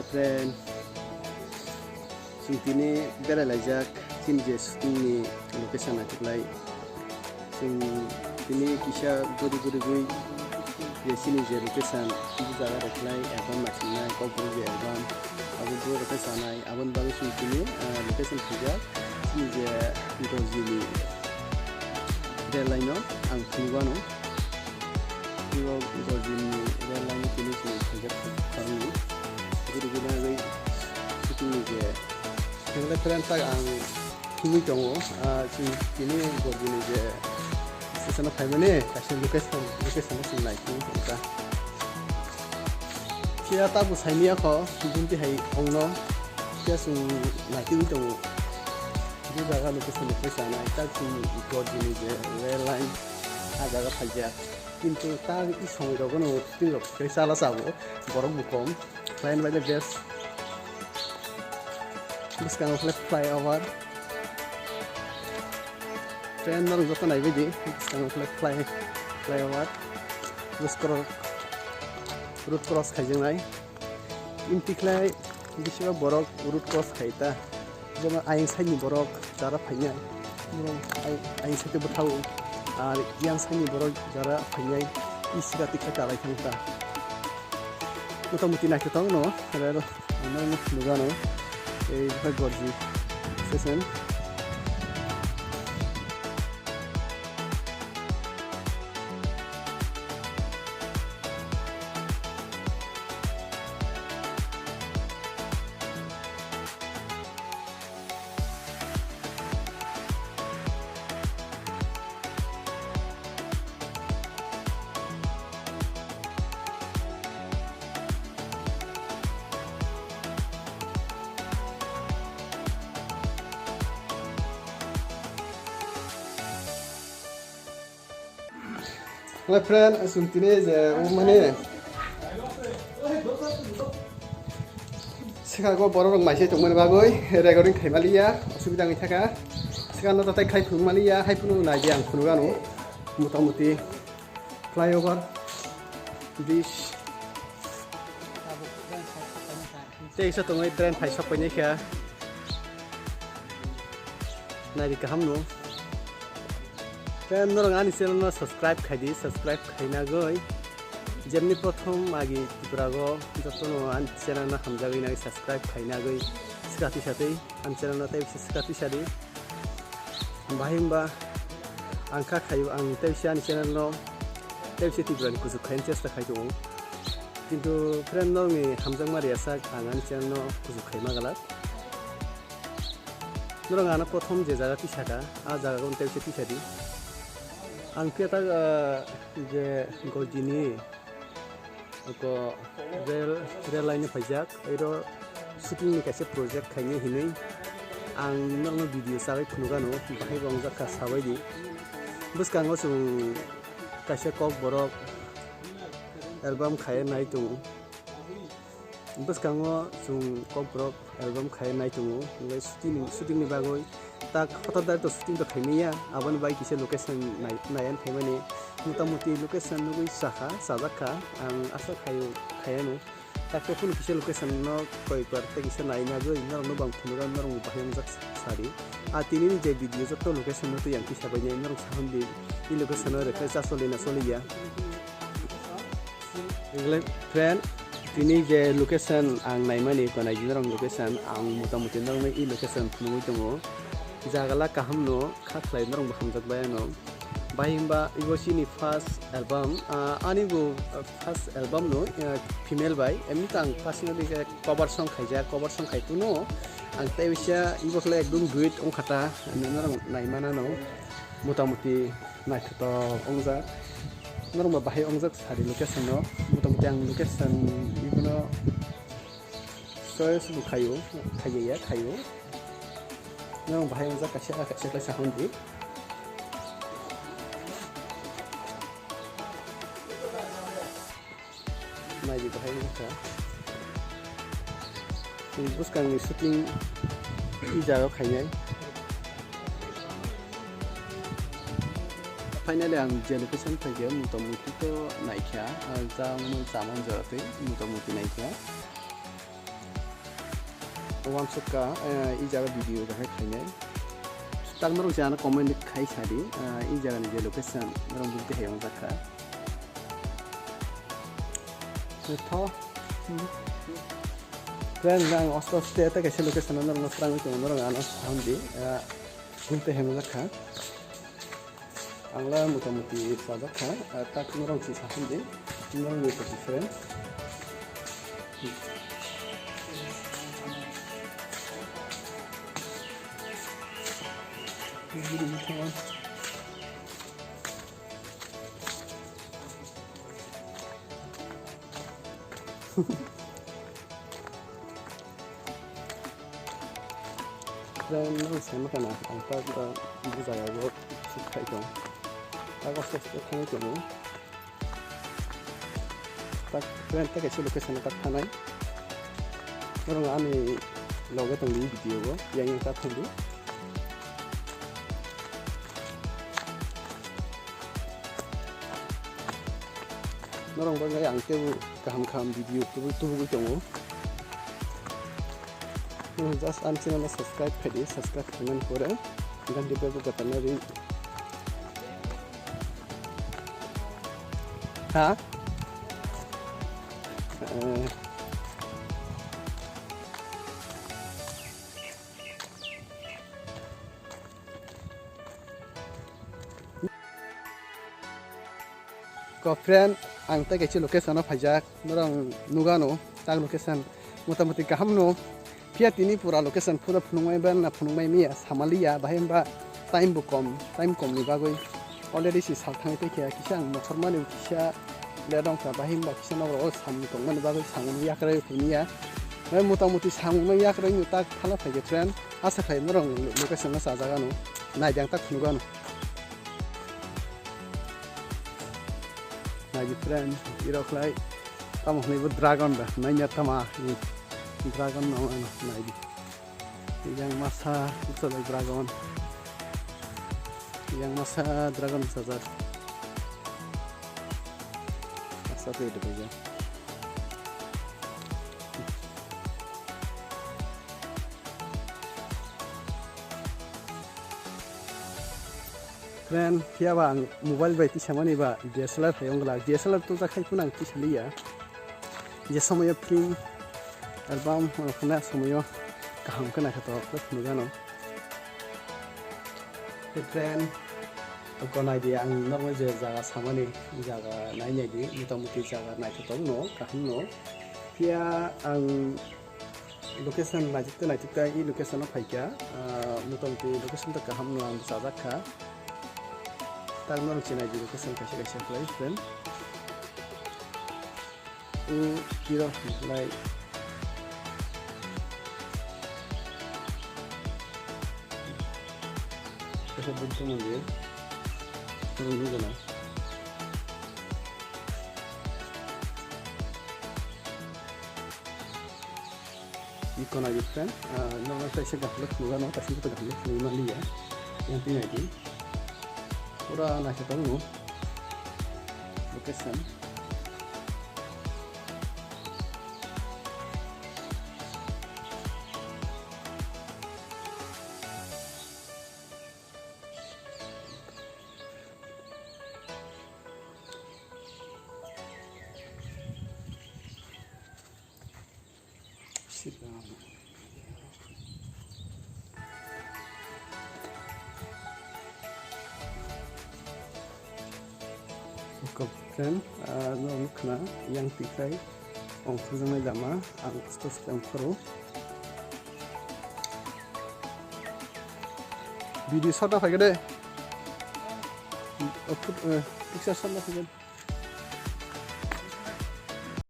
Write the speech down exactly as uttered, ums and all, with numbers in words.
Friend, chwng tini berai laijak chini je shooting ni location naithoklai. Chwng tini kisa guri gurigwi je chini je location, bo jaga rwkhlai album naithoklai, kokborok je album, abo bo rwkhe chanai, aboni bagwi chwng tini, ah, location khaijak chini je Gorji ni rail line no ang phunukgwi ano. Tei o Gorjini rail line tini chwng khaijak thangni. Guri guri nagwi shooting ni je. Thangle friend tak ang thumwi tongo. Ah, chwng tini Gorjini je station o phaimani kaisa location, location o chwng nai thung tongkha. Phiya tabuk saimiyakho, bumti hai ongno. Phiya chwng nai thungwi tongo. Bo jaga location ni phaisa nai tak chwng Gorjini je rail line. Ah jaga phaijak. Kintu ta i somoi rogo no shooting rok khe chala chabo, borok bo kom. Flying by the best. Bwskango khlai flyover. Train norok joto naibaidi. Bwskango khlai fly, flyover. Bwskango road cross khaijaknai. Imtikhlai bisiba borok road cross khai ta. Jemon ayang side ni borok jara phainai. Borok ay-, ayang side bwthao. Ar yang side ni borok jara phainai. I siga tikha talai thang ta. Motamuti naithothok no. Rero ano nugano. Ei bwkha Gorji station. Hello friend, aswng tini je o mani sikha go borok rok mai se tongmani bagwi recording khaimaliya, osubida wngwi thaka. Sikha no tatai khai phunukmaliya, hai phunuk nai di ang phunuk ano. Motamuti flyover bridge. Tei kisa tongwi train phai sok painai kha. Naidi kaham no. Friend, norok ani channel no subscribe khai di, subscribe khaina gwi. Jemni prothom agi Tripura go joto no ani channel no hamjagwi nai subscribe khaina gwi. Sikati satwi ani channel no tei sikati sadi. Bahai hwnba ang kha khaio, ang tei ani channel no tei Tripura ni kuchuk khaina chesta khai tongo. Kintu friend, norok ni hamjakma riyasak ang ani channel no kuchuk khaima galak. Norok ano prothom je jaga tisaka, a jaga o tei se tisadi. Ang khe tak, ah, je Gorjini ko rail, rail line phaijak, ero shooting ni kaisa project khaini hinwi ang norokno video chagwi phunukano, bahai bo wngjak kha sabaidi. Bwskango chwng kaisa kokborok album khai nai tongo. Bwskango chwng kokborok album khai nai tongo, hwnkhe shooting, shooting ni bagwi tak hotor dar to shooting to khaimaya, aboni bai kisa location nai, naiyan phaimani, motamuti location nugwi chakha, chajak kha, ang asa khaio, khaiano. Tak tei phano kisa location no koi par tei kisa naina gwi norok no bang phunukha, norok bo bahai wngjak sadi. A tini ni je video joto location no twi ang kisa bai nai norok sa hwn di, i location no rwkhe cha choli na choli ya. Friend, tini je location ang naimani, ko nai norok location, ang motamuti norokno i location phunugwi tongo. Jagala kaham no, kha khlai norok bo hamjak bai ano. Bahai hwnba ibo chini first album, ah, ani bo, ah, first album no, ah, female bai, emni to ang personally khe cover song khaijak, cover song khai phano ang tei bisa ibo khlai ekdum duet wngkha ta, norok naimana no. Motamuti naithotok wngjak. Norok ba bahai wngjak sadi location no. Motamuti ang location ibono choice bo khaio, khaiya, khaio. Norok bahai wngjak kaisa, kaisa khlai sa hwn di. Naidi bahai wngkha. Chwng bwskangni shooting i jaga khainai. Finally ang je location phaikha, motamuti to naikha, ah, ta wngmani chamani jora twi motamuti naikha. Wansukha, eh, i jaga video bahai khainai. Tak norok je ano comment khai sadi, eh, i jaga ni je location norok bukti hai wngjak kha. Tho. Friend, ang osto osto eta kaisa location norok no twrangwi tongo, norok ano samdi, eh, bukti hai wngjak kha. Ang la motamuti chajak kha, ah, tak norok si sakhum di, norok ni kok different. Friend, ang sama kana, ang tak, ah, bujaya go, sik khai tong. Tak osto osto khai tong. Tak friend, tak kaisa location tak thanai. Norok ani loge tong di video go, yang yang tak thang di. Norok bagwi ang teibo kaham kaham video tubui tubugwi tongo. Norok just ani channel no subscribe khaidi, subscribe khaimani pore ganti bell bo kwtalna ring. Ha? Eh. Ko friend, ang tei kaisa location o phaijak, norok nugano, tak location motamuti kaham no. Phiya tini pura location phura phunukmai ban na phunukmai miya samaliya, bahai hwnba time bo kom, time kom ni bagwi already si sal thangwi tei khe kisa ang nokhormani kisa le dong kha, bahai hwnba kisa nok rok o samung tongmani bagwi samung yakrwi phuniya. Bai motamuti samung no yakrwi no tak phala phaikhe friend, asa khai norok location no chajagano, naidi ang tak phunukgano. Naidi friend, irok lai tamo hwnwi bo dragon da, nainya tama, dragon no ano naidi. Yang masa, ito lai dragon. Yang masa dragon sajak. Masa tu itu aja. Friend, phiya ba ang mobile bai tisamani ba D S L R phai wng glak. D S L R tubujak khai phano ang tisaliya. Je somoyo film, album, ono khna somoyo kaham khe naithotok khe phunukgano. Hey friend, ko naidi ang norok je jaga samani, jaga nai naidi, motamuti jaga naithotok no, kaham no. Phiya ang location naitukta naitukta i location o phaikha, ah, motamuti location to kaham no ang chajak kha. Tak norok chinai di location kaisa kaisa khlai friend. O kiro khlai. Kaisa Buddha mandir. Nugana. Iko na git friend, ah, no no kaisa gaham le phunukgano, kaisa gaham le phunukgwi manliya. Yang twi naidi. Pura naithotok no. Location. Friend, ah, no nukna yang tikrai ongkhorjaknai lama ang aste aste ongkhoro. Video shot na phaikhe de. O, photo, eh, picture shot na phaikhe.